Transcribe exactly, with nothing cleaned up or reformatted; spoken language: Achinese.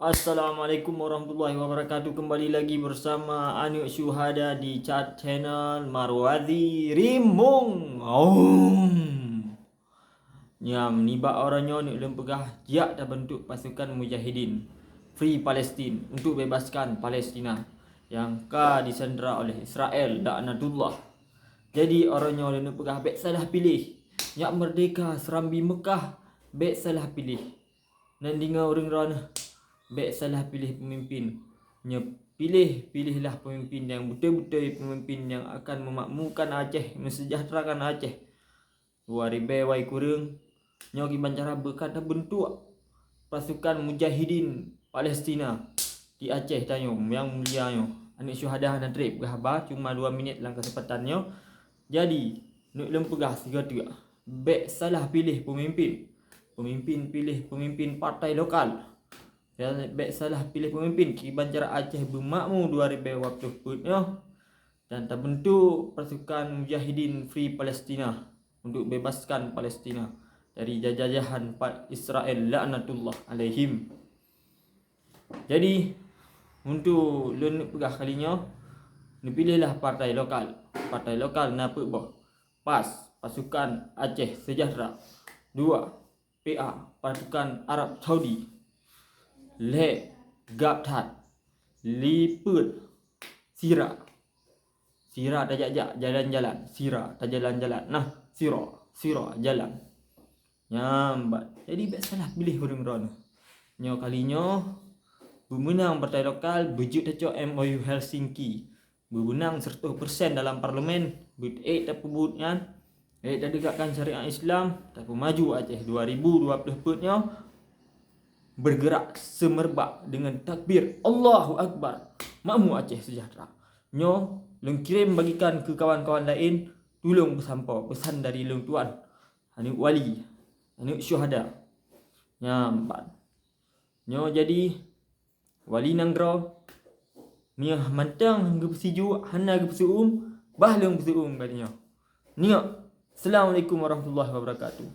Assalamualaikum warahmatullahi wabarakatuh. Kembali lagi bersama Aneuk Syuhada di chat channel Marwazi Rimong. Aum. Nyam nibak uroe nyoe neuk lôn peugah jak tabentuk pasukan mujahidin Free Palestine untuk bebaskan Palestina yang ka disandera oleh Israel laknatullah. Jadi uroe nyoe lôn peugah bék salah piléh. Nyak merdeka seurambi Mekah bék salah piléh. Nan deungoe ureuëng droeneuh, bék salah piléh peumimpin. Nyoe piléh, piléhlah peumimpin nyang beutôi-beutôi, peumimpin nyang akan meumakmukan Aceh, meuseujahtrakan Aceh. Dua ribée wai kureueng, nyoe kiban cara beukat tabentuk pasukan mujahidin Palestina di Aceh tanyoe nyang mulia nyoe. Aneuk syuhada hana treb geuhaba, cuma dua minit lam keusempatan nyoe. Jadi, neuk lôn peugah sigoe teuk, bék salah piléh peumimpin. Peumimpin piléh peumimpin partai lokal. Ya, bék salah piléh peumimpin kiban cara Aceh beumakmu dua ribée dua ploh peuet nyoe dan tabentuk pasukan mujahidin Free Palestina untuk bebaskan Palestina dari jajahan pa-, Israel laknatullah alaihim. Jadi, untuk lôn peugah kali nyoe, neupiléhlah partai lokal. Partai lokal na peuet boh. pas, Pasukan Aceh Sejahtera. Dua, P A, Pasukan Arab Saudi. Lhée, Gabthat. Lipeuet, Sira. Sira tajak-jak, jalan-jalan. Sira tajalan-jalan. Nah, sira, sira jalan. Nyambat. Jadi bék salah piléh ureuëng droeneuh. Nyoe kali nyoe, beumeunang partai lokal beujeuet tacok M O U Helsinki. Beubeunang seratus persen dalam parlemen, beuet tapeubuet nyan, ék tadeugakkan syariat Islam, tapeumaju Aceh dua ribu dua puluh peuet nyoe, bergerak semerbak dengan takbir Allahu Akbar. Makmu Aceh sejahtera. Nyoe lôn kirém bagikan keu kawan-kawan laén, tulông peusampoe peusan dari lôn tuan, aneuk wali, aneuk syuhada. Nyan ban. Nyoe jadi wali nanggroe, meunyoe mantong geupeusiju hana geupeuseuuem, bah lôn peuseuuem kali nyoe. Nyoe, Assalamualaikum warahmatullahi wabarakatuh.